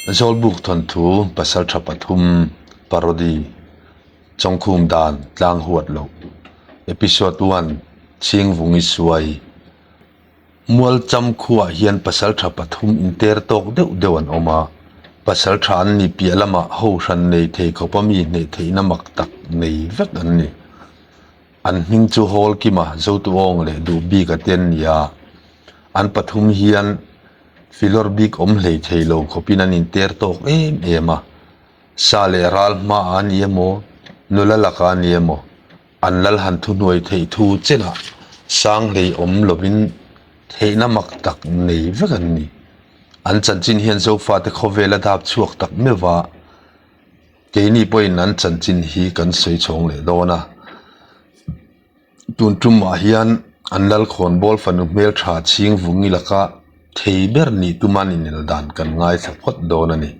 Zawlbuk thawnthu pasaltha pathum parody Chawngkhum dan tlang huat loh Episode one Chhingvungi Suai Mualcham khuaah hian pasaltha pathum inter tawk deuh deuh an awm a, pasaltha an ni piah lamah ho hran nei thei khawpa mi hneh theihna mak tak nei vek an ni. An hming chu Hawlkima Zotuawng leh Duhbika te an ni a, an pathum hian filawr bik awm hlei thei lo khawpin an inter tawk em em a, sa leh ral hmaah a ni emaw, nula lakah a ni emaw, an lal han thuhnuai theih thu chenah sang hlei awm lovin theihna mak tak nei vek an ni. An chanchin hian Zofate khawvel a dap chhuak tak meuh a. Keini pawhin an chanchin hi kan sawi chhawng leh dawn a, tun tumah hian an Lalkhawnbawl fanu hmeltha Chhingvungi laka thei ber nih tuma ninel dan kan ngaithla phawt dawn a ni.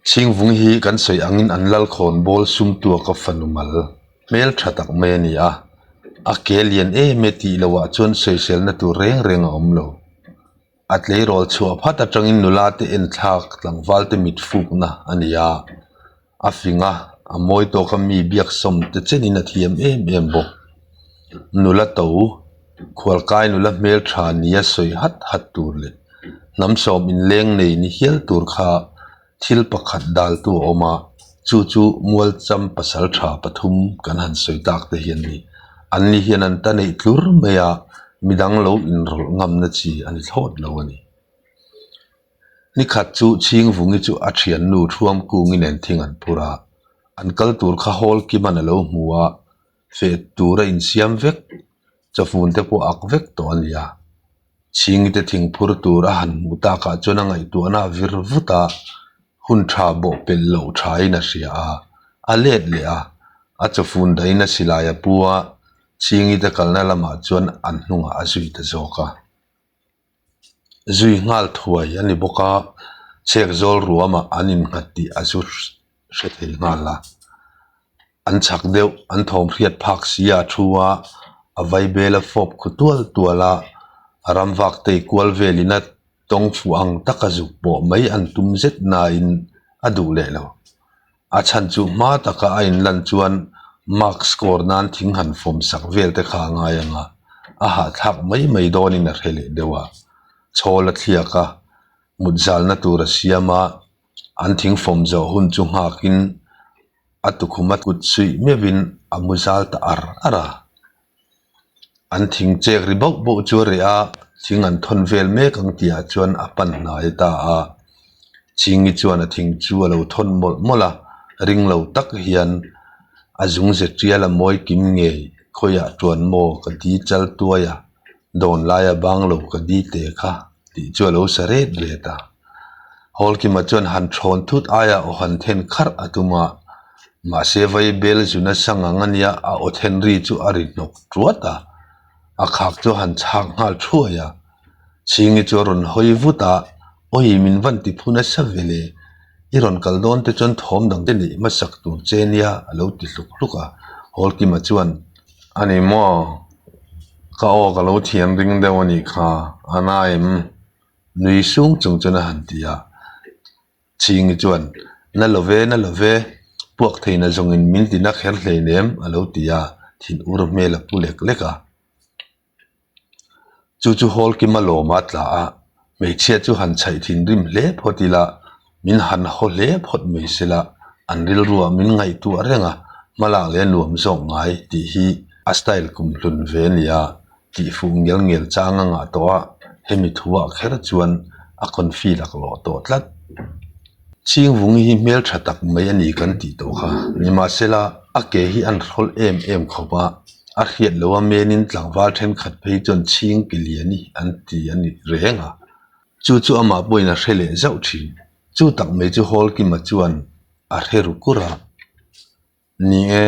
Chhingvungi hi kan sawi angin an Lalkhawnbawl sumtuaka fanu mal hmeltha tak mai a ni a, a ke lian em e tih loah chuan sawiselna tur reng reng a awm lo. A tleirawl chhuah phat atangin nula te enthlak tlangval te mit fukna a ni a, a fing a, a mawi tawka mi biaksawm te chenin a thiam em em bawk. Nula to, khualkai nula hmeltha nia sawi hat hat tur leh hnamsawm inleng nei ni hial tur kha thil pakhat daltu a awm a, chu chu Mualcham pasaltha pathum kan han sawi tak te hi an ni. An ni hian an ta neih tlur mai a, midang lo inrawlh ngamna chi a ni thlawt lo a ni. Nikhat chu Chhingvungi chu a thiannu Thuamkungi nen thing an phur a, an kal tur kha Hall Kiman a lo hmu a, feh tur a insiam vek, chawfun te pawh ak vek tawh a ni a. Chhingi te thing phur tur a han hmuh takah chuan a ngaihtuahna a vir vut a, hun tha bawh pelh loh thain a hria a, a let leh a, a chawfun dahin a silai a pu a, Chhingi te kalna lamah chuan an hnungah a zui ta zawk a. Zui nghal thuai a ni bawk a, chhek zawl ruamah an innghat tih a zu hre thei nghal a. An chhak deuh, an thawm hriat phak si a thu a, a vaibel a fawp khu tual tual a, a ram vak tei kual velin a tawng fuh ang taka zuk pawh mai an tum zet nain a duh leh lo. A chhan chu hma taka a inlan chuan mark score nan thing han fawm sak vel te kha a ngai ang a, a hahthlak mai mai dawnin a hre leh deuh a. Chhawl a thliak a, mut zalna tur a siam a, an thing fawm zawh hun chu nghakin a tukhum a kut suih meuhin a mu zal ta ar ar a. An thing chek ri bauh bauh chu a reh a, thing an thawn vel mek ang tihah chuan a pan hnai ta a. Chingi chuan a thing chu a lo thawn mawlh mawlh a, ring lo tak hian a zung ze tial a mawi kim ngei, khawiah tuan maw ka di chal tuai a, dawn laia bang lo ka di te kha tih chu a lo sa ret ret a. Hawlkima chuan han thawn thut aia aw han then kharh a tum a, mahse vaibel zuna sang ang a nia a aw then ri chu a ri hnawk tuat a, a khak chu a han chhak nghal thuai a. Chhingi chu a rawn hawi vut a, Awi min van ti phu nasa ve le, i rawn kal dawn te chuan thawm dang te neih hmasak tur che nia a lo ti hluk hluk a. Hawlkima chuan, A ni maw? Ka aw ka lo thiam ring deuh a nih kha, a na em? Nui sung chung chuan a han ti a, Chhingi chuan, Na lo ve, na lo ve, puak theihna zawngin min ti na kher hleinem, a lo ti a, thin ur hmel a pu lek lek a. Chu chu Hawlkima lawma tla a, hmeichhia chu han chhaih thinrim hle phawt ila, min han haw hle phawt mai sela, an rilruah min ngaihtuah reng a, hmalak leh nuam zawk ngai tih hi a style kumhlun ve a nia. Tih fuh ngel ngel chang a ngah tawh a, hemi thuah kher chuan a confi laklawh tawh tlat. Chhingvungi hi hmeltha tak mai a ni kan tih tawh kha. Nimahsela, a ke hi an hrawlh em em khawp a, a hriat loh a menin tlangval thenkhat phei chuan chhing ke lian hi an ti a ni reng a. Chu chu amah pawhin a hre leh zauh thin. Chu tak mai chu Hawlkima chuan a hre ru kur a. Ni e,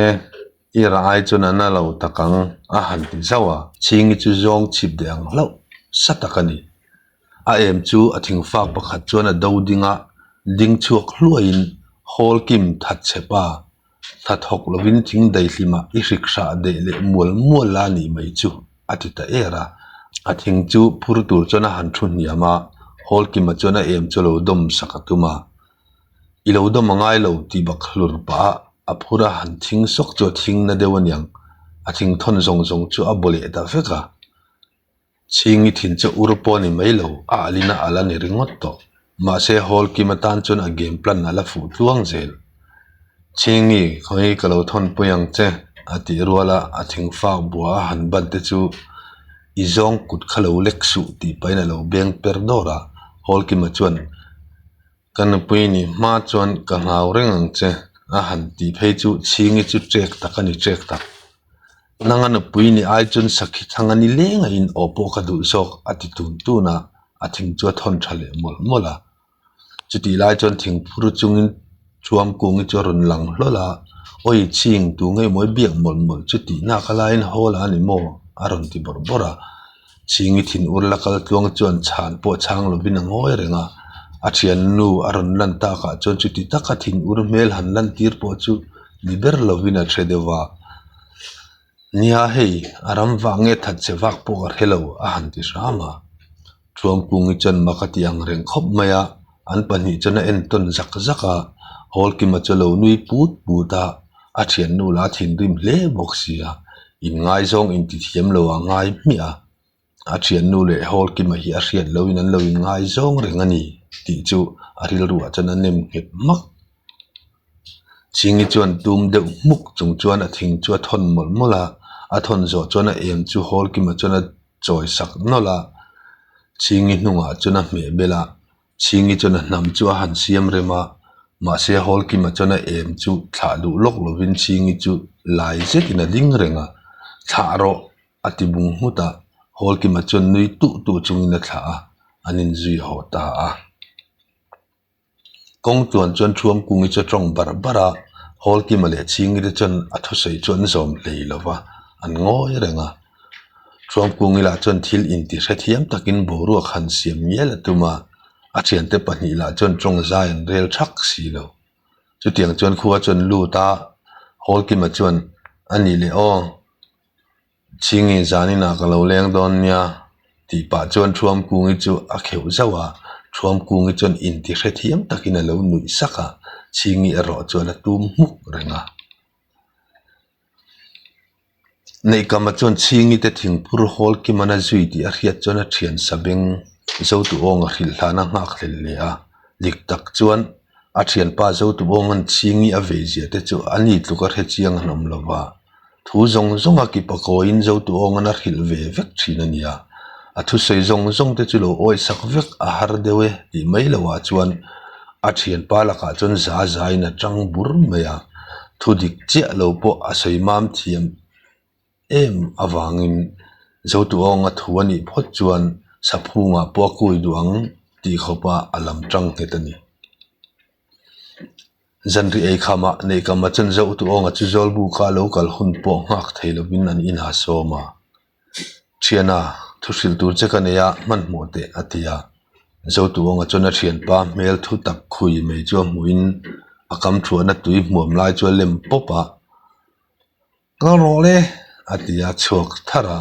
i rah ai chuan a na lo tak ang a han ti zauh a. Chhingi chu zawng chhip deh ang hlauh sa tak a ni. A em chu a thingfak pakhat chuan a do ding a, ding chhuak hluaiin Hall kim that che pa, tha thawk lovin thing daihlimah i hrik hrah deh leh mual mual la nih mai chu a ti ta er a. A thing chu phur tur chuan a han thu hniam a. Hawlkima chuan a em chu a lo dawm sak a tum a, I lo dawm a ngai lo tih bak hlur pah a, a phur a han thing sawk chu a thing na deuh aniang, a thing thawn zawng zawng chu a baw leh ta vek a. Chhingi thin chu ur pawh a ni mai lo, a alin a al a ni ringawt tawh. Mahse Hawlkim atan chuan a game plan a la fuh tluang zel. Chhingi, khawi ka lo thawn pui ang che, a tih rual a, a thingfak bua a han ban te chu i zawng kut kha lo lek suh tih pahin a lo beng per dawr a. Hawlkima chuan, Ka nupui ni hma chuan ka hlau reng ang che, a han tih phei chu Chhingi chu ṭek tak a ni ṭek tak. Nanga nupui ni ai chuan sakhi thang a ni leng a in aw pawh ka duh zawk a ti tun tun a, a thing chu a thawn tha leh mawlh mawlh a. Chutih lai chuan thing phur chungin Chuamkungi chu a rawn lang hlawl a, Awi chhing tu ngei mawi biak mawlh mawlh chu tih nak a laiin hawl a ni maw? a rawn ti bawrh bawrh a. Chhingi thin ur la kal tluang chuan chhan pawh chhang lovin a ngawi reng a, a thiannu a rawn lan takah chuan chuti taka thin ur hmel han lan tir pawh chu ni ber lovin a hre deuh a. Nia hei, a ram vak nge that che vak pawh ka hre lo a han ti hram a. Thuamkungi chuan mak a ti ang reng khawp mai a, an pahnih chuan a entawn zak zak a, Hawlkima chu a lo nui put put a, a thiannu lah a thinrim hle bawk si a, inngaizawng intithiam lo a ngai hmiah a. A thiannu leh Hawlkima hi a hriat loin an lo inngaizawng reng a ni tih chu a rilruah chuan a nem nghet hmak. Chingi chuan tum deuh hmuk chung chuan a thing chu a thawn mawlh mawlh a, a thawn zawh chuan a em chu Hawlkima chuan a chawi sak nawlh a, Chingi hnungah chuan a hmeh bel a, Chhingi chuan a hnam chu a han siam rem a, mahse Hawlkima chuan a em chu thlah duh lawk lovin Chhingi chu lai zetin a ding reng a, Thlah rawh! a ti bung nghut a, Hawlkima chuan nui tuh tuh chungin a thlah a, an inzui haw ta a. Kawng tluan chuan Thuamkungi chu a tawng barh barh a, Hawlkima leh Chhingi te chuan a thusawi chu an zawm hlei lo va, an ngawi reng a. Thuamkungi lah chuan thil inti hrethiam takin boruak han siam ngial a tum a, a thiante pahnih lah chuan tawng zai an rel thak si lo. Chutiang chuan khua chuan lut a, Hawlkima chuan a nih leh aw. Chhingi zaninah ka lo leng dawn nia tih pah chuan Thuamkungi chu a kheuh zauh a, Thuamkungi chuan inti hrethiam takin a lo nuih sak a, Chhingi erawh chuan a tum hmuk reng a. Neihkama chuan Chhingi te thingphur hawl Kimana zui tih a hriat chuan a thian sa beng Zotuawnga hrilh hlan a nghak hlel hle a, dik tak chuan a thianpa Zotuawnga'n Chhingi a vei zia te chu a ni tluk a hre chiang an awm lo va. Thu zawng zawnga kipa kawiin Zotuawnga'n a hrilh ve vek thin a nia. A thusawi zawng zawng te chu lo awisak vek a har deuh e tih mai loah chuan a thianpa lakah chuan za zain a tang bur mai a. Thu dik chiah lo pawh a sawi mam thiam em avangin Zotuawnga thu a nih phawt chuan Saphungah pawh a kui duh ang tih khawpa a lam tang nghet a ni. Zanri ei khamah Neihkama chuan Zotuawnga chu Zawlbuka lo kal hun pawh nghak thei lovin an inah a sawm a. Thiana, thu hrilh tur che ka nei a, hmanhmawh teh, a ti a. Zotuawnga chuan a thianpa hmel thu tak khui mai chu a hmuhin a kam thuahna tui hmuam lai chu a lem pawp a. Kal rawh le, a ti a, chhuak thar a.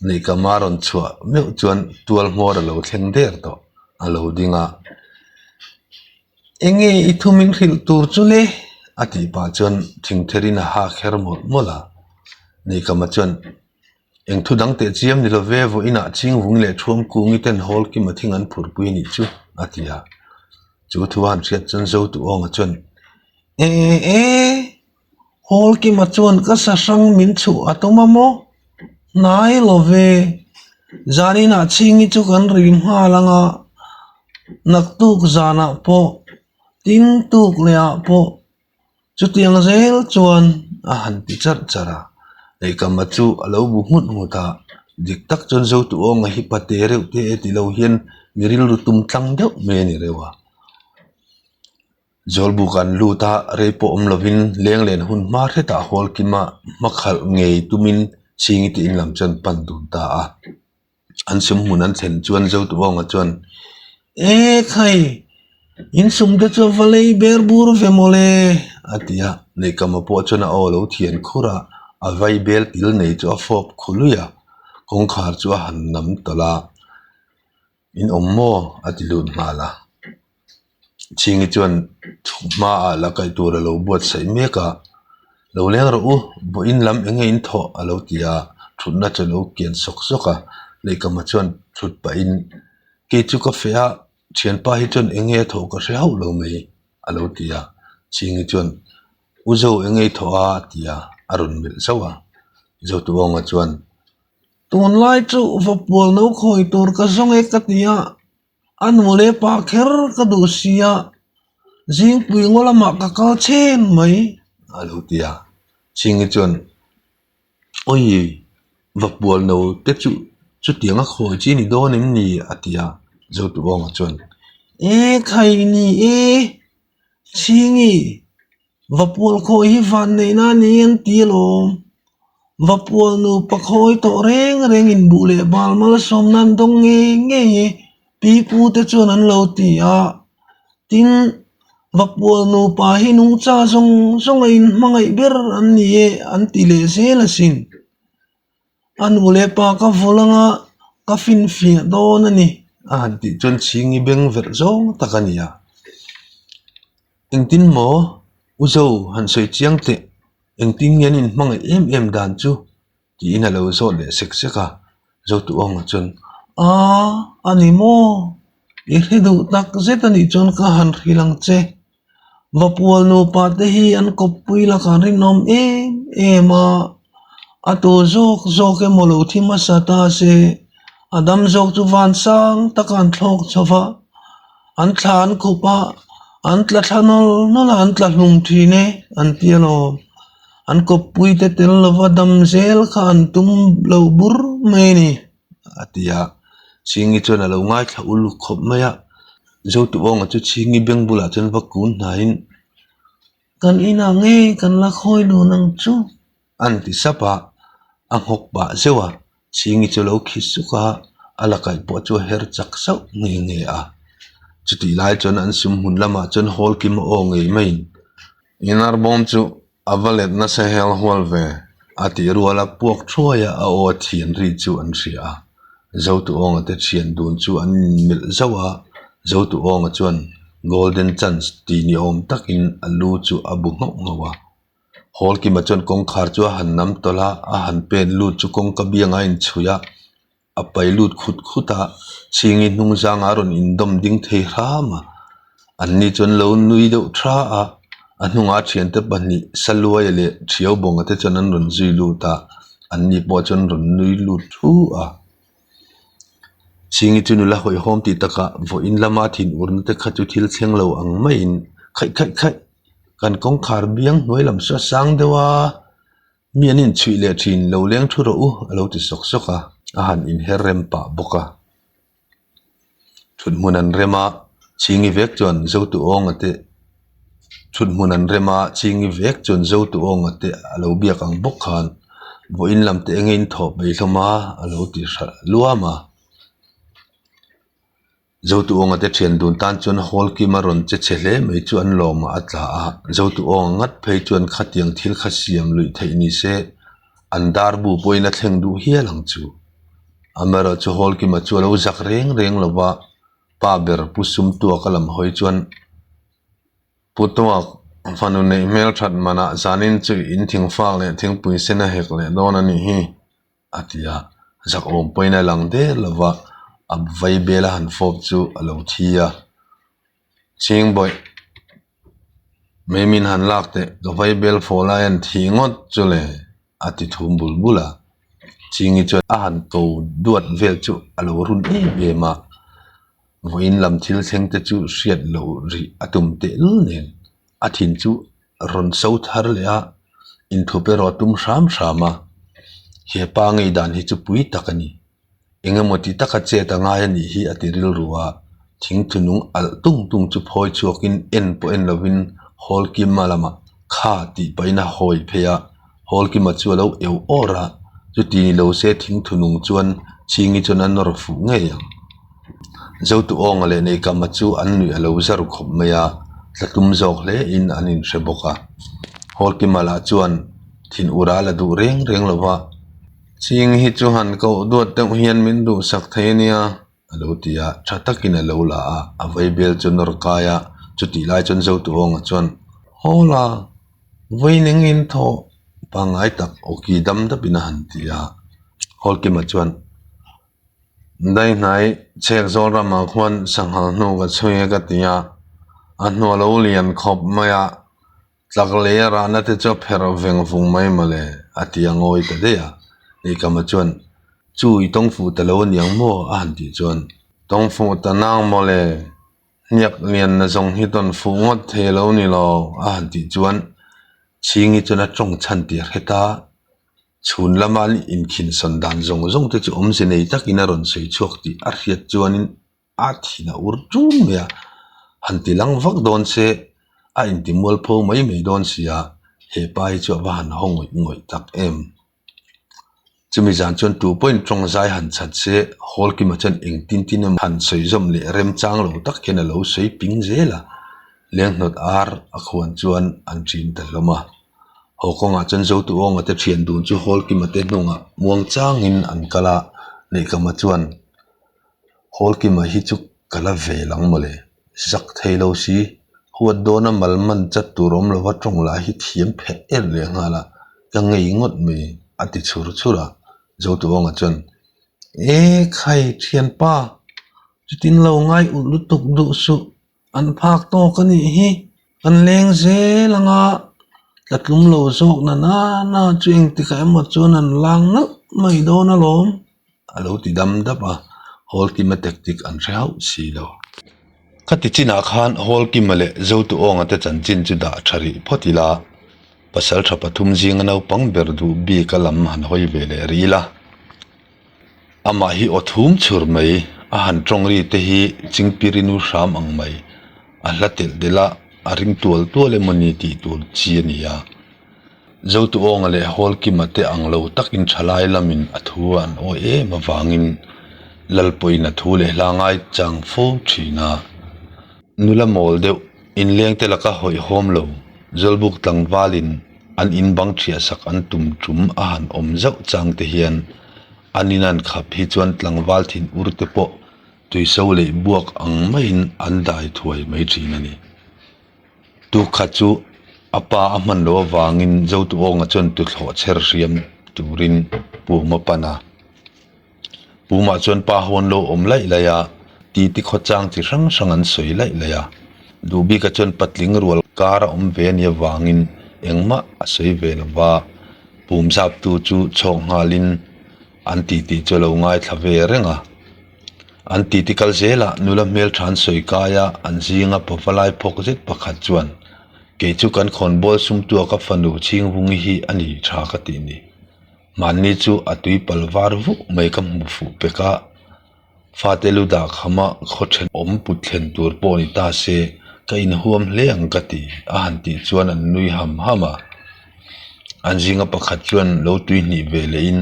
Neihkama rawn chhuah meuh chuan tual hmawr a lo thleng der tawh, a lo ding a. Enge i thu min hrilh tur chu le? a tih pah chuan thingtherin a ha kher mawlh mawlh a. Neihkama chuan, Eng thu dang teh chiam ni love, vawiinah Chingvung leh Thuamkungi ten hawl kima thing an phurpui a nih chu, a ti a. Chu thu a han hriat chuan Zotuawnga chuan, E e! Hawl kima chuan ka sa hrang min chhuh a tum a maw? Hnai lo ve. Zaninah chhingi chu kan rim nghal ang a, naktuk zanah pawh, tin tuk lehah pawh chutiang zel chuan a han ti charh charh a. Neihkama chu a lo bu nghut nghut a, dik tak chuan Zotuawnga hi pate reuh te e ti lo hian mi rilru tum tlang deuh mai a ni reuh a. Zawlbuk an lut a, rei pawh awm lovin lenglen hun hma hretah hawl kima hmakhalh ngei tumin Chhingi te in lam chuan pan dun ta a. An sum hmun an thlen chuan Zotuawnga chuan, E khai, in sum te chu a va lei ber bur ve mawle, a ti a. Neihkama pawh chuan a aw lo thian khur a, a vai bel til nei chu a fawp khu lui a, kawngkhar chu a han nam tawlh a. In awm maw? a ti lut nghal a. Chhingi chuan hmaah la kaih tur a lo buatsaih mek a, Lo leng rawh u, vawiin lam eng nge in thawh? a lo ti a, thutna chu a lo kian sawk sawk a. Lehkama chuan thut pahin, Kei chu ka feh a, thianpa hi chuan eng nge a thawh ka hre hauh lo mai, a lo ti a. Chhingi chuan, U Zo eng nge i thawh a? a ti a, a rawn melh zauh a. Zotuawnga chuan, Tunlai chu vapual no khawi tur ka zawng e ka ti a, A nu leh pa kher ka duh si a, zingpui ngaw lamah ka kal chhen mai a lo ti a. Chhingi chuan, Awi, va pual no te chu chutiang a khawi chi ni dawn em ni? a ti a. Zotuawnga chuan, E khai ni e, Chhingi, Vapual khawi hi van neihna a ni an ti alawm. Vapual nupa khawi tawh reng reng in buh leh bal malsawmna an dawng ngei ngei e pipu te chuan an lo ti a. Tin, Vapual nupa hi nungcha zawng zawng a inhmangaih ber an ni e an ti leh zel asin. A nu leh pa ka vul anga ka finfiah dawn a ni a han tih chuan chhingi beng verh zawng tak a ni a. Engtin maw? U Zo han sawi chiang teh, engtin nge an inhmangaih em em dan chu? tiin a lo zawt leh sek sek a. Zotuawnga chuan, A, a ni maw? I hre duh tak zet a nih chuan ka han hrilh ang che. Vapual nupa te hi an kawppui lakah an rinawm em em a, a tur zawk zawk emaw lo thi hmasa ta se, a dam zawk chu vansang taka an thlawk chho va, an thla an khup a, an tla thla nawl nawl a, an tla hlum thin e an ti alawm. An kawppui te tel lova dam zel kha an tum lo bur mai a ni a ti a. Chhingi chuan a lo ngaithla uluk khawp mai a, Zotuawnga chu Chhingi beng bulah chuan va kun hnaiin, Kan inah ngei kan la khawi dun ang chu An ti sap a, a nghawk pah zeuh a, Chhingi chu lo khi suk a, a la kaih pawh chu a her chak sauh nghe nghe a. Chutih lai chuan an sum hmun lamah chuan hawl kim a aw ngei maiin, Inar bawm chu a va let nasa hel hual ve, a tih rual a puak thuai a, a aw a thian ri chu an hria a. Zotuawnga te thian dun chu an inmelh zauh a, Zotuawnga chuan Golden Chance ti ni awm takin a lu chu a bu nghauh nghauh a. Hawlkima chuan kawngkhar chu a han nam tawlh a, a han pen lut chu kawngka biangah a inchhuih a, a pai lut khut khut a, chhingi hnung zangah a rawn indawm ding thei hram a, anni chuan lo nui deuh tha a, a hnungah a thiante pahnih Saluaia leh Thiaubawnga te chuan an rawn zui lut a, anni pawh chuan rawn nui lut thu a. Chhingi chu nula hawihhawm tih takah vawiin lama thinurna te kha chu thil thleng lo ang maiin khaih khaih khaih. Kan kawngkhar biang hnuai lam saw a sang deuh a, mi an inchhuih leh thin lo leng thu rawh u a lo ti sawk sawk a, a han inher rem pah bawk a. Thuthmun an rem a, Chhingi vek chuan Zotuawnga te thuthmun an rem a, Chhingi vek chuan Zotuawnga te a lo biak ang bawk khan vawiin lam te enge in thawh peih hlawm a a lo ti hralh luam a. Zotuawnga te thian dun tan chuan hawl kim a rawn che chhe hle mai chu an lawmah a tla a, Zotuawnga ngat phei chuan khatiang thil kha siam luih theih ni se an dar bu pawhin a thleng duh hial ang chu. Amaherawhchu hawl kima chu a lo zak reng reng lo va, pa ber Pu Sumtuaka lam hawi chuan Pu Tuak, fanu neih hmel that manah zanin chu in thingfak leh thingpui sen a hek leh dawn a nih hi. A ti a, zakawm pawhin a lang der lo va, a vai bel a han fawp chu a lo thi a. Chhing bawih, mai min han lak teh, ka vai bel fawh lai an thi ngawt chu le, a ti thum bul bul a. Chhingi chuan a han ko duat vel chu a lo run em em a, vawiin lam thil thleng te chu hriat loh rih a tum tehlul nen a thin chu rawn so thar leh a, inthup erawh a tum hram hram a, he pa ngei dan hi chu pui tak a ni. Eng emaw ti taka chet a ngai a nih hi a ti rilru a, thingthu nung alh tung tung chu phawi chhuakin en pawh en lovin Hawlkima lamah kha tih pahin a hawi phei a, Hawlkima chu a lo eu awr a, chuti ni lo se thingthu nung chuan Chhingi chuan a nawr fuh ngei ang. Zotuawnga leh Neikama chu an nuih a lo zar khawp mai a, tla tum zawk hle in an inhre bawk a. Hawlkima lah chuan thin ura la duh reng reng lo va. Ching hi chu han koh duat deuh hian min duhsak thei a nia. A lo ti a, tha takin a lo la a, a vaibel chu nawr kai a, chutih lai chuan Zotuawnga chuan, Haw la, vawiin in thaw pangngai tak awki dam dapin a han ti a. Hawlkima chuan, Daihnai chhek zawl ramah khuan sanghal hnu ka chhui a ka ti a, a hnu a lo lian khawp mai a, Tlak lei a rahna te chu a pherh veng vung mai mawle, a ti a ngawi ta daih a. Neikama chuan, Chu i tawng fuh ta lo aniang maw? a han tih chuan, Tawng fuh ta nang mawle, hniak lian na zawng hi tawn fuh ngawt thei lo ni lo, a han tih chuan Chhingi chuan a tawng chhan tih a hre ta. Chhun lama an inkhinsawn dan zawng zawng te chu awmze nei takin a rawn sawi chhuak tih a hriat chuanin a thin a ur ṭum mai a, han ti lang vak dawn se a inti mualpho mai mai dawn si a, he pa hi chu a va han haw ngawih ngawih tak em. Chumi zan chuan tu pawhin tawng zai han chhat se, Hawlkima chuan engtin tin emaw han sawi zawm leh remchang lo tak hian a lo sawi ping zel a, lenghnawt ar a khuan chuan an ṭin ta hlawm a. Haw kawngah chuan Zotuawnga te ṭhian dun chu Hawlkima te hnungah muang changin an kal a, Neihkama chuan Hawlkima hi chu ka la ve lang mawle, zak thei lo si, huat dawna mal man chat tur awm lova tawng lah hi thiam phet er leh nghal a, ka ngei ngawt mai a ti chhur chhur a, Zotuawnga chuan, E khai thianpa, chutin lo ngai ulh lutuk duh suh, An phak tawk a nih hi, kan leng zel anga tla tlum lo zawk na na na chu engtikah emaw chuan an lang nalh mai dawn alawm a lo ti dam dap a, Hawlkima tactic an hre hauh si lo. Khati chinah khan Hawlkima leh Zotuawnga te chanchin chu dah tha rih phawt ila, pasaltha pathum zinga naupang ber duh bik a lam han hawi ve leh rih ila. Amah hi aw thum chhur mai, a han tawng ri te hi chingpirinu hram ang mai, a hla telh delh a, a ring tual tual emaw ni tih tur chi a ni a. Zotuawnga leh Hawlkima te ang lo takin thalai lamin a thu an awi em avangin Lalpawhin a thu leh hla ngai chang fo thin a. Nula mawl deuh, inlengte laka hawihhawm lo, Zawlbuk tlangvalin an in bang thiah sak an tum tum a han awm zauh chang te hian an in an khap hi chuan tlangval thin ur te pawh tuiso leh buak ang maiin an dai thuai mai thin a ni. Tuk khat chu a pa a hman loh avangin Zotuawnga chuan tuthlawh chher hriam turin pum a pan a. Pumah chuan pa ho an lo awm laih laih a, titi khawchang chi hrang hrang an sawi laih laih a. Duhbika chuan patling rual kar a awm ve a nih avangin engmah a sawi ve lo va, pum zaptu chu chhawk nghalin an titi chu a lo ngaithla ve reng a. An titi kal zelah nula hmeltha an sawi kai a, an zinga pavalai phawk zet pakhat chuan, Kei chu kan khawnbawl sumtua ka fanu Chhingvungi hi a ni tha ka tih ni. Mahni chu a tui pal var vuk mai ka hmu fuh pek a, fate lu dah khama khaw thenawm put thlen tur pawh ni ta se ka inhuam hle ang ka ti a han tih chuan an nui ham ham a. An zinga pakhat chuan lo tui hnih ve lehin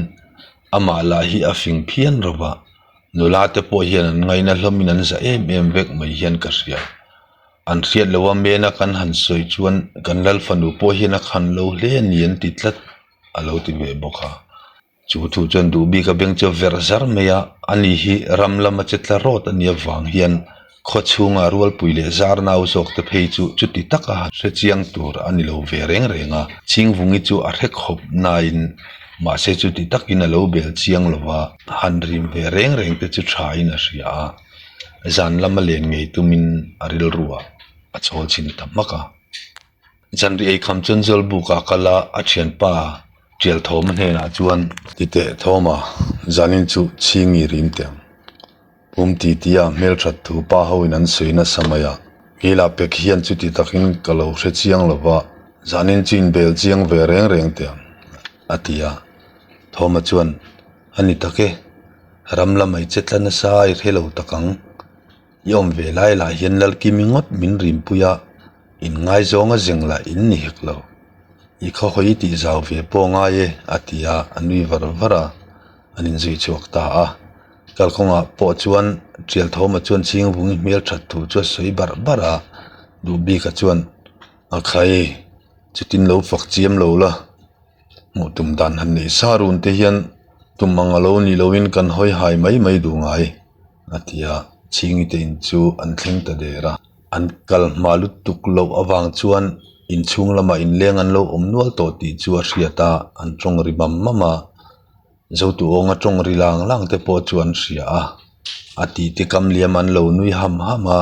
amah lah hi a fing phian ro va, nula te pawh hian an ngaina hlawmin an za em em vek mai hian ka hria. An hriat loh a mena kan han sawi chuan kan lal fanu pawh hian a khan lo hle a ni an ti tlat. a lo ti ve bawk a chu thu chuan duh bik a beng chu a verh zar mai a ani hi ram lama che tla rawt a nih avang hian khaw chhunga rualpui leh zar nau zawk te phei chu chuti taka hre chiang tur a ni lo ve reng reng a chhingvungi chu a hre khawp nain mahse chuti takin a lo bel chiang lo va han rim ve reng reng te chu tha in a hria a zan lama len ngei tumin a rilru ah a chawl chhin ta hmak a. Zanri ei kham chuan Zawlbuk ah kal a, a thianpa Tial Thawma hnenah chuan. Titeh Thawma, zanin chu chhingi rim teh ang. Pum titi a hmelthat thu pa ho in an sawi nasa mai a, keilah pek hian chuti takin ka lo hre chiang lo va, zanin chu inbel chiang ve reng reng teh ang, a ti a. Thawma chuan, A ni tak e, ram lamah i che tla nasa a i hre lo tak ang. I awm ve lai lah hian Lalkimi ngawt min rimpui a, in ngaizawnga zeng lah in ni hek lo. I khaw hawi tih zau ve pawh ngai e, a ti a, a nui var var a, an inzui chhuak ta a. Kalkawngah pawh chuan Tialthawma chuan Chhingvungi hmel that thu chu a sawi barh barh a, Duhbika chuan, A khai, chutin lo fak chiam lo la, hmuh tum dan han neih sa run te hian tum ang a lo nih lohin kan hawi hai mai mai duh ngai. a ti a, Chhingi te in chu an thleng ta der a. An kal hma lutuk loh avang chuan inchhung lamah inleng an lo awm nual tawh tih chu a hriat a, an tawng ri mam mam a. Zotuawnga tawng ri lang lang te pawh chu an hria a, a titi kam liam an lo nui ham ham a,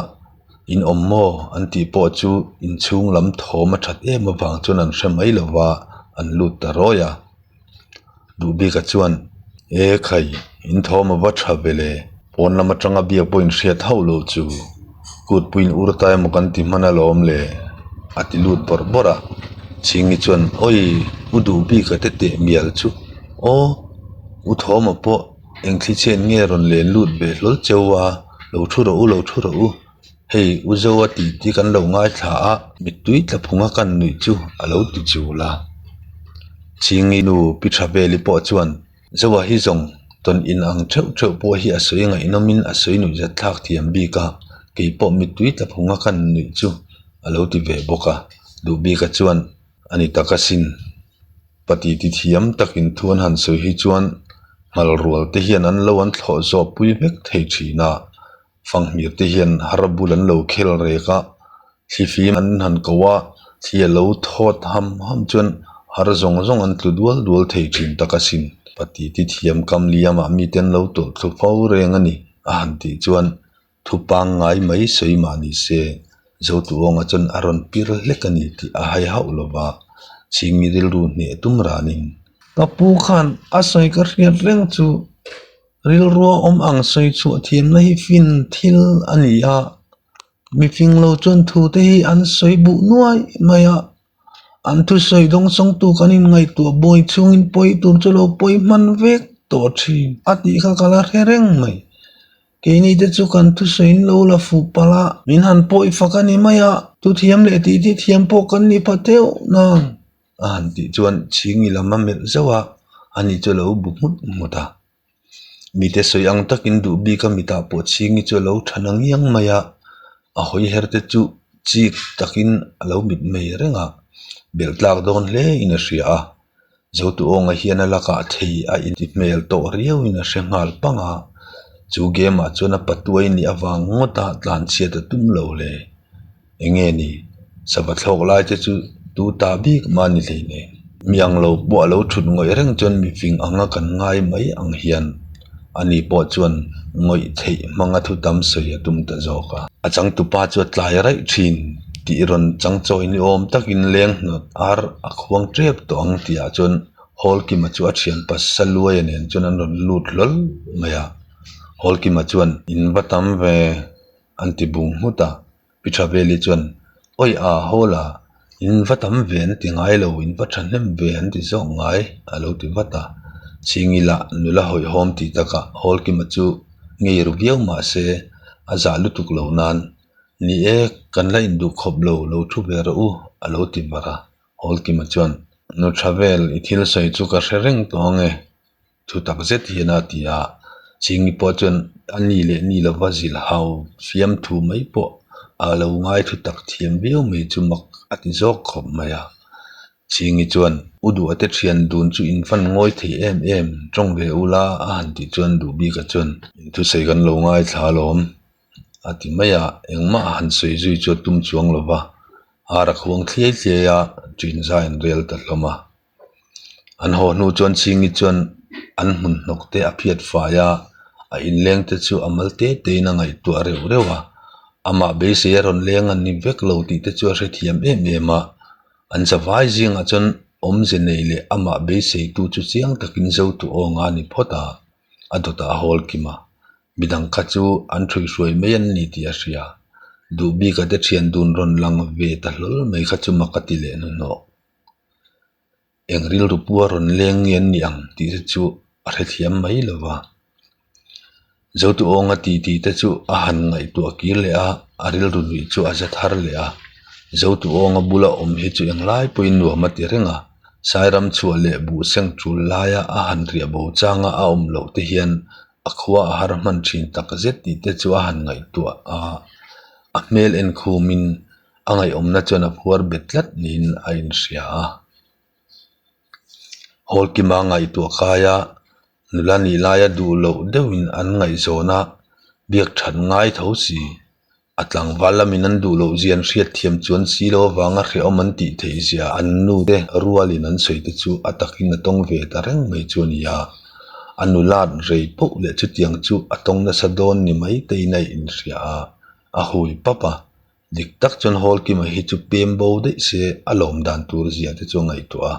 in awm maw an tih pawh chu inchhung lam thawm a that em avang chuan an hre mai lo va, an lut ta rawi a. Duhbika chuan, E khai, in thawm a va tha ve le, pawn lam atanga biak pawh in hriat hauh lo chu, kutpuiin ur ta emaw kan ti hman alawm le, a ti lut bawrh bawrh a. Chhingi chuan, Awi, u Duhbika te teh mial chu, aw, u Thawma pawh eng thli chhiat nge rawn len lut ve hlawl cheu a, lo thu rawh u, lo thu rawh u, hei u Zoa tih te kan lo ngaithla a, mittui tla phunga kan nuih chu a lo ti chul a. Chhingi nu Pi Thaveli pawh chuan, Zoa hi zawng tawn in ang theuh theuh pawh hi a sawi ngaihnawmin a sawi nuih zat thlak thiam bik a, kei pawh mittui tla phunga kan nuih chu a lo ti ve bawk a. Duhbika chuan, A ni tak asin. Pati ti thiam takin thu an han sawi hi chuan ngal rual te hian an lo an thlawh zawh pui vek thei thin a, fanghmir te hian har bul an lo khel rek a, thlifim an han ko a, thli a lo thawt ham ham chuan har zawng zawng an tlu dual dual thei thin tak asin. Pati ti thiam kam liamah mite an lo tawlh thlu fo reng a ni a han tih chuan Thu pangngai mai sawi mah ni se, Zotuawnga chuan a rawn pir hlek a ni tih a hai hauh lo va, Chhingi rilru hneh tum ranin. Ka pu khan a sawi ka hriat reng chu rilrua awm ang sawi chhuah thiamna hi fin thil a ni a, mifing lo chuan thu te hi an sawi buh nuai mai a, an thusawi dawngsawngtu kan inngaihtuah buai chhungin pawi tur chu lo pawi hman vek tawh thin a tih kha ka la hre reng mai. Keini te chu kan thusawiin lo la fuh palh a, min han pawi fak a ni mai a, thuthiam leh titi thiam pawh kan ni pha teuh nang a han tih chuan Chhingi lam a melh zauh a, ani chu a lo bu nghut nghut a. Mite sawi ang takin duh bik a mitah pawh Chhingi chu a lo tha na ngiang mai a, a hawi her te chu chik takin a lo mit mai reng a, belh tlak dawn hle in a hria a. Zotuawnga hian a lakah thei a inti hmel tawh riauin a hre nghal pang a, chu game ah chuan a patuai nih avang ngawta tlanchhiat a tum lo hle. Enge ni? Sava thlawk lai te chu tu ta bik mah ni hlei nen. Mi ang lo pawh a lo thut ngawih reng chuan mifing anga kan ngai mai ang hian ani pawh chuan ngawih theih hmanga thu tam sawi a tum ta zawk a. A changtupa chu a tlai raih thin tih rawn changchawi ni awm takin leng hnawt ar a khuang tep tawh ang tih ah chuan Hawlkima chu a thianpa Saluaia nen chuan an rawn lut hlawl mai a. Hawlkima chuan in va tam ve an ti bung nghut a. Pi Thaveli chuan Awi a hawl a, in va tam ve an ti ngai lo, in va thahnem ve an ti zawk ngai a lo ti vat a. Chhingi lah nula hawihhawm tih takah Hawlkima chu ngei ru viau mah se a zah lutuk lo nan, Ni e, kan la induh khawp lo, lo thu ve rawh u a lo ti var a. Hawlkima chuan Nu Thavel, i thil sawi chu ka hre reng tawh ang e. Thu tak zet hian a ti a, Chhingi pawh chuan a ni leh ni lova zilh hau fiam thu mai pawh a lo ngai thu tak thiam viau mai chu mak a ti zawk khawp mai a. Chhingi chuan, U duh ate thian dun chu in fan ngawi thei em em, tawng ve ula a han tih chuan Duhbika chuan, Inthusawi kan lo ngaithla alawm a ti mai a, engmah a han sawi zui chu a tum chuang lova, ar a khuang thliai thliai a, ṭin zai an rel ta hlawm a. An haw hnu chuan Chhingi chuan an hmun hnawk te a phiat fai a, a inleng te chu a mal te te in a ngaihtuah reuh reuh a, amah beisei a rawn leng an ni vek lo tih te chu a hrethiam em em a, an zavai zingah chuan awmze nei leh amah beiseitu chu chiang takin Zotu awnga a ni phawt a, a dawtah a hawl kim a, midang kha chu an ṭhuihruai mai an ni tih a hria, Duhbika te ṭhian dun rawn lang ve ta hlawl mai kha chu mak a ti leh hnuhnawh. Eng rilru pua rawn leng nge an nih ang tih te chu a hrethiam mai lo va. Zotuawnga titi te chu a han ngaihtuah kir leh a, a rilru nuih chu a za thar leh a. Zotuawnga bula awm hi chu englai pawhin nuam a ti reng a, Sairam chhuah leh buh seng tul laia a han riah bo changa a awm loh te hian a khua a har hman thin tak zet tih te chu a han ngaihtuah a, a hmel enkhumin A ngaihawmna chuan a phuar bet tlat niin a inhria a. Hawlkima ngaihtuah kaia nula nih laia duh loh deuhin an ngaihzawn a, Biak that ngai tho si. A tlangval lamin an duh loh zia an hriat thiam chuan si lo avanga hrehawm an tih theih zia an nu te rualin an sawi te chu a takin a tawng ve ta reng mai chu a ni a. A nulat rei poh leh chutiang chu a tawng nasa dawn ni mai tein a inhria a, a hui pap a. Dik tak chuan Hawlkima hi chu pem bo daih se a lawm dan tur zia te chu a ngaihtuah a.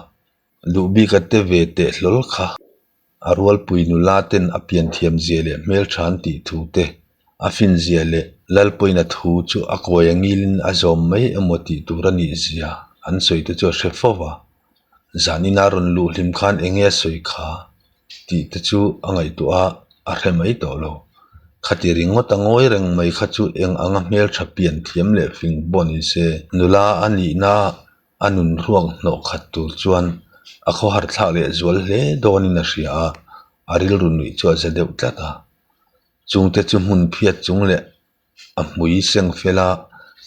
Duh bik a te ve teh hlawl kha. A rualpui nula ten a pianthiam zia leh hmeltha an tih thu te, a fin zia leh Lalpuina thu chu a kawi a ngilin a zawm mai emaw tih tur a nih zia an sawi te chu a hre fo va. Zan ina rawn luh hlim khan eng nge a sawi kha tih te chu a ngaihtuah a, a hre mai tawh lo. Khati ringawt a ngawi reng mai kha chu eng anga hmeltha pianthiam leh fing pawh ni se nula a nihna A nun ruak hnawh khat tur chuan a khawhar thlak leh zual hle dawnin a hria a, a rilru nuih chu a za deuh tlat a. Chungte chu hmun phiat chung leh a hmui seng fela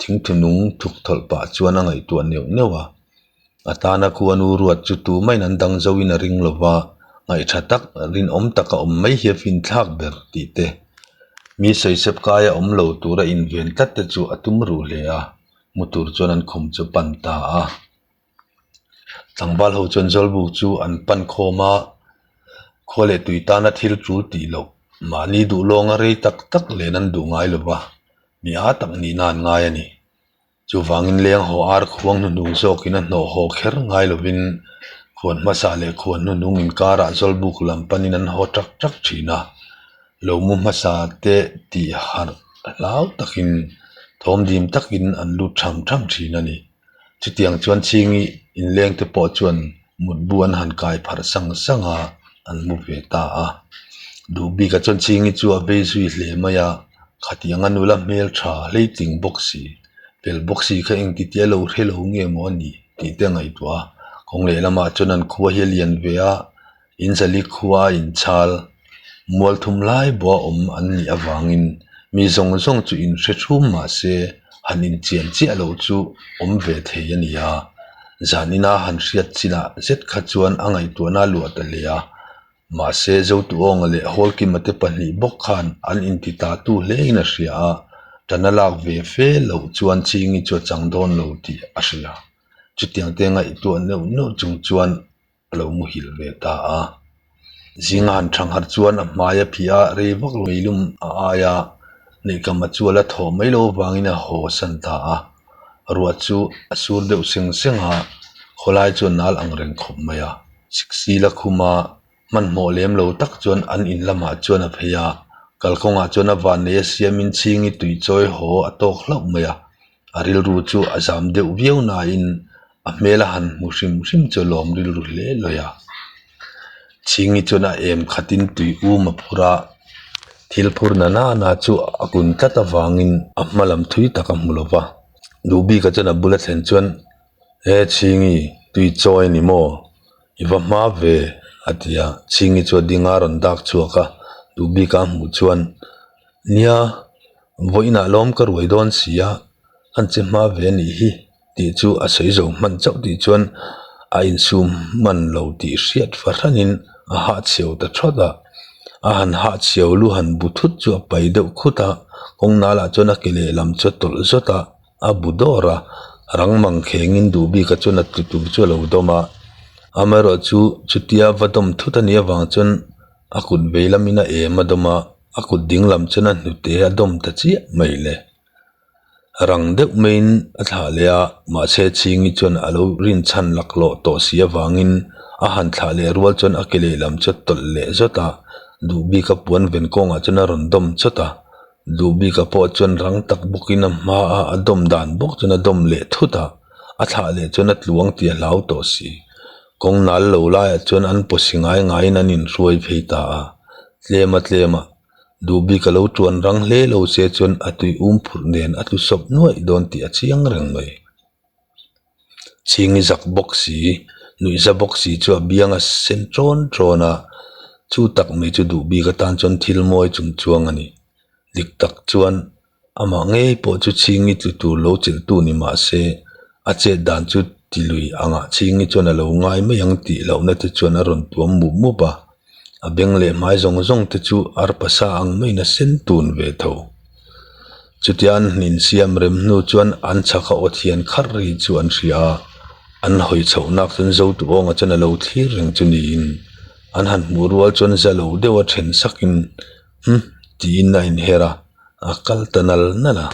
thingthu nung thuk thawlh pah chuan a ngaihtuah neuh neuh a. A tana khuanu ruat chu tumaiin an dang zoin a ring lo va, ngaihṭha tak, rinawm taka awm mai hi a finthlak ber tih te, mi sawisep kaia awm lo tura inven tlat te chu a tum ruh hle a. Hmu tur chuan an khum chu pan ta a, tlangval ho chuan Zawlbuk chu an pan khawm a, khua leh tui tana thil tul tih loh mahni duh lawnga rei tak tak len an duh ngai lo va, mi a tak nihna an ngai a ni. Chuvangin leng haw ar khuang hnuhnung zawkin a hnawh haw kher ngai lovin khuan hmasa leh khuan hnuhnung inkarah Zawlbuk lam panin an haw tak tak thin a. Lo mu hmasa te tih harh hlau takin thawm dim takin an lut tham tham thin a ni. Chutiang chuan Chhingi inleng te pawh chuan mutbu an han kai pharh sang sang a, an mu ve ta a. Duh bikah chuan Chhingi chu a vei zui hle mai a, khatianga nula hmel tha hleitling bawk si, fel bawk si kha engtitia lo hre lo nge maw a ni tih te a ngaihtuah a. Kawng lehlamah chuan an khua hi a lian ve a. Inzali khua inchhal mual thum lai bua awm an nih avangin mi zawng zawng chu inhre thum mah se han inchian chiah loh chu awm ve thei a ni a. Zanina han hriat chinah zet kha chuan a ngaihtuahna a luah ta hle a. Mahse Zotuawnga leh Hawlkima te pahnih bawk khan an inti ta tu hlein a hria a, ṭana lak ve fe loh chuan Chingi chu a chang dawn lo tih a hria. Chutiang te ngaihtuah neuh neuh chung chuan a lo muhil ve ta a. Zinga han thangharh chuan a hmai a phih a, rei vak lo meilum a ai a, Neihkama chu a la thawh mai lo avangin a haw san ta a. Ruah chu a sur deuh seng seng a, khawlai chu a nal ang reng khawp mai a. Siksila khuma hmanhmawh lem lo tak chuan an in lamah chuan a phei a, kalkawngah chuan a vannei a siamin chhingi tui chawi haw a tawk hlauh mai a. A rilru chu a zam deuh viau nain a hmel a han hmu hrim hrim chu a lawm rilru hle lawi a. Chhingi chuan a em khatin tui um a phur a, thil phur na nana chu a kun tlat avangin a hma lam thui tak a hmu lo va. Duhbika chuan a bula thlen chuan, He Chhingi, tui chawi a ni maw? I va hma ve a ti a. Chhingi chu a ding a rawn dak chhuak a, Duhbika a hmuh chuan, Nia, Vawiinah lawm ka ruai dawn si a, an che hma ve a nih hi tih chu a sawi zo hman chauh tih chuan a insum hman lo tih hriat fahranin a hahchhiau ta thawt a. A han hahchhiau lu han bu thut chu a pai deuh khut a, kawng nalah chuan a ke lehlam chu a tawlh zawt a, a bu dawr a, rang mang khengin duh bika chuan a tlu tur chu a lo dawm a. Amaherawhchu chutia va dawm thut a nih avang chuan a kut vei lamin a em a dawm a. A kut ding lam chuan a hnute a dawm ta chiah mai le. Rang deuh maiin a thlah leh a, mahse Chhingi chuan a lo rinchhan laklawh tawh si avangin a han thlah leh rual chuan a ke lehlam chu a tawlh leh zawt a, Duhbika puan ven kawngah chuan a rawn dawm chawt a. Duhbika pawh chuan rang tak bawkin a hma a, a dawm dan bawk chuan a dawm leh thut a, a thlah leh chuan a tluang tih a hlau tawh si. Kawng nal lo laiah chuan an pawsi ngai ngaiin an inhruai phei ta a. Tlem a tlem a, duh bik a lo tuan rang hle lo che chuan a tui um phurh nen a tlu sawp nuaih dawn tih a chiang reng mai. Chhingi zak bawk si, nuihza bawk si chu a biang a sen ṭawn ṭawn a, chu tak mai chu duh bik atan chuan thil mawi chung chuang a ni. Dik tak chuan Amah ngei pawh chu Chhingi tlu tur lo chelhtu ni mah se, a chet dan chu ti lui angah Chhingi chuan a lo ngai mai ang tih lohna te chuan a rawn tuam mup mup a. A beng leh hmai zawng zawng te chu arpa sa ang maiin a sen tun ve tho. Chutia an hnin siam rem hnu chuan an chhak a aw thian kharh ri chu an hria a, an hawi chhoh nak chuan Zotuawnga chuan a lo thlir reng chu niin an han hmuh rual chuan za lo deuha then sakin Umm tiin a inher a, a kal ta nal nal a.